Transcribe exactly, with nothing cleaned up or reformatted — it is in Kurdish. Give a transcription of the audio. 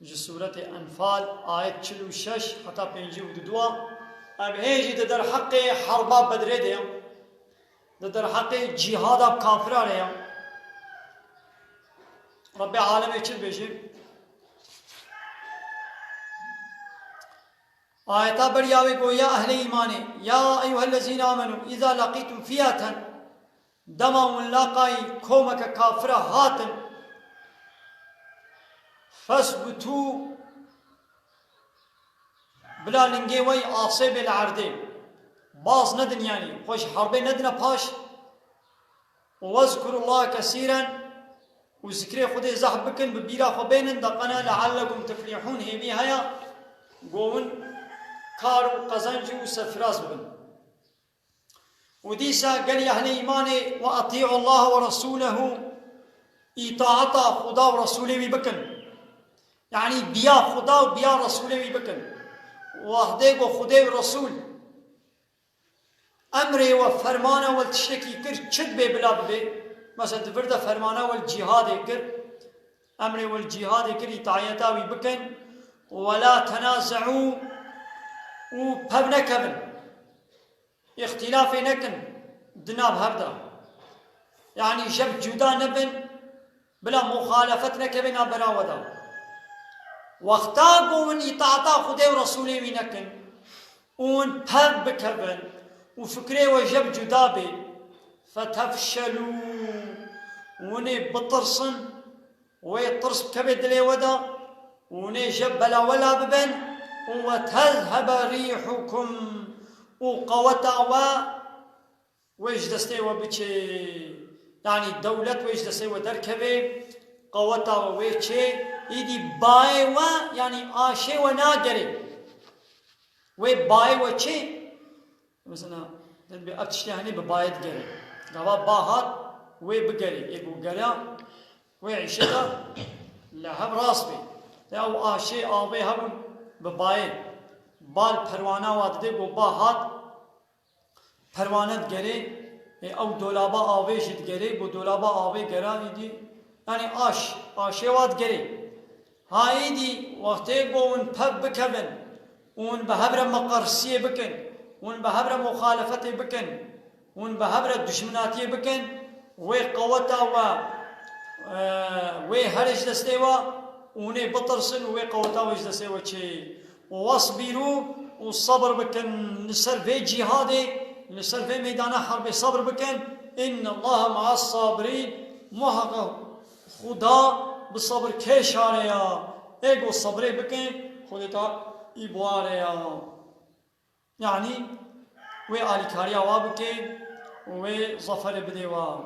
Ji Sûretê Enfal, ayet çil û şeş heta pêncî û du. Em hê jî di derheqê herba Bedrê de ye. Di derheqê cîhada bi kafiran re ye. Rebbê alemê çi dibêje? Ayeta beriya wê got, ya ehlê îmanê, ya eyyuhellezîne amenû, îza laqîtum fiyeten, dema hûn laqayî komeke kafira hatin, fesbutû, bila lingê we yî asê bê li erdê. Baz nedin, yanî xwe ji herbê nedine paş. Û wezkurullaha kesîren, û zikrê Xwedê zehf bikin, bi bîra xwe bênin, deqene leallekum tuflihûn, hêvî heye, go hûn kar û qezenc û serfiraz bibin. Û dîsa gelî ehlê îmanê, "Ve etî'u Allah ve Resûlehu", îtaeta Xuda û Resûlê wî bikin. Yanî biya Xuda û biya Resûlê wî bikin. Wehdê ku Xudê û Resûl emrê we, fermana we tiştekî kir, çi dibê bila bibê? Mesela di vir de fermana we cîhadê kir, emrê we cîhadê kir, îtaeta wî bikin. "Ve la tenaze'û", û pev nekevin. Îxtîlafê nekin di nav hev de. Yanî jeb cuda nebin, bila muxalefet nekeve navbera we de. Wexta ku hûn îtaeta Xwedê û Resûlê wî nekin û hûn pev bikevin û fikrê we jeb cuda bê, fetefşelû, hûn ê bitirsin, wê tirs bikeve dilê we de, û hûn ê jeb belawela bibin, û ve tezhebe rîhukum, û qeweta we, wê ji destê we biçê. Yanî dewlet wê ji destê we derkeve, qeweta we wê çê, îdî bayê we, yanî aşê we nagere. Wê bayê we çê? Mesela, dibê ev tiştê henê bi bayê digere. Gava ba hat, wê bigere. Ê ku gera, wê îşe de li hev rast bê. Ya û aşê avê hebûn bi bayê. Bal perwana wa didê ku ba hat, perwane digerê, ê, ew dolaba avê jî digerê, ku dolaba avê gera îdî, yanî aş, aşê wa digerê. Ha îdî wextê ku hûn pev bikevin, hûn bi hev re meqersiyê bikin, hûn bi hev re muxalefetê bikin, hûn bi hev re duşminatiyê bikin, wê qeweta we, e, wê here ji destê we, hûn ê bitirsin û wê qeweta we ji destê we çê. Û wasbîrû, û sebir bikin li ser vê cîhadê, li ser vê meydana herbê sebir bikin. Innallaha ma'as sabirîn. Muheqeq Xuda bi sebirkêşan re ya. Ê ku sebirê bikin, Xwedê ta î bi wan re ya. Yanî wê alîkariya wa bike û wê zaferê bidê wa.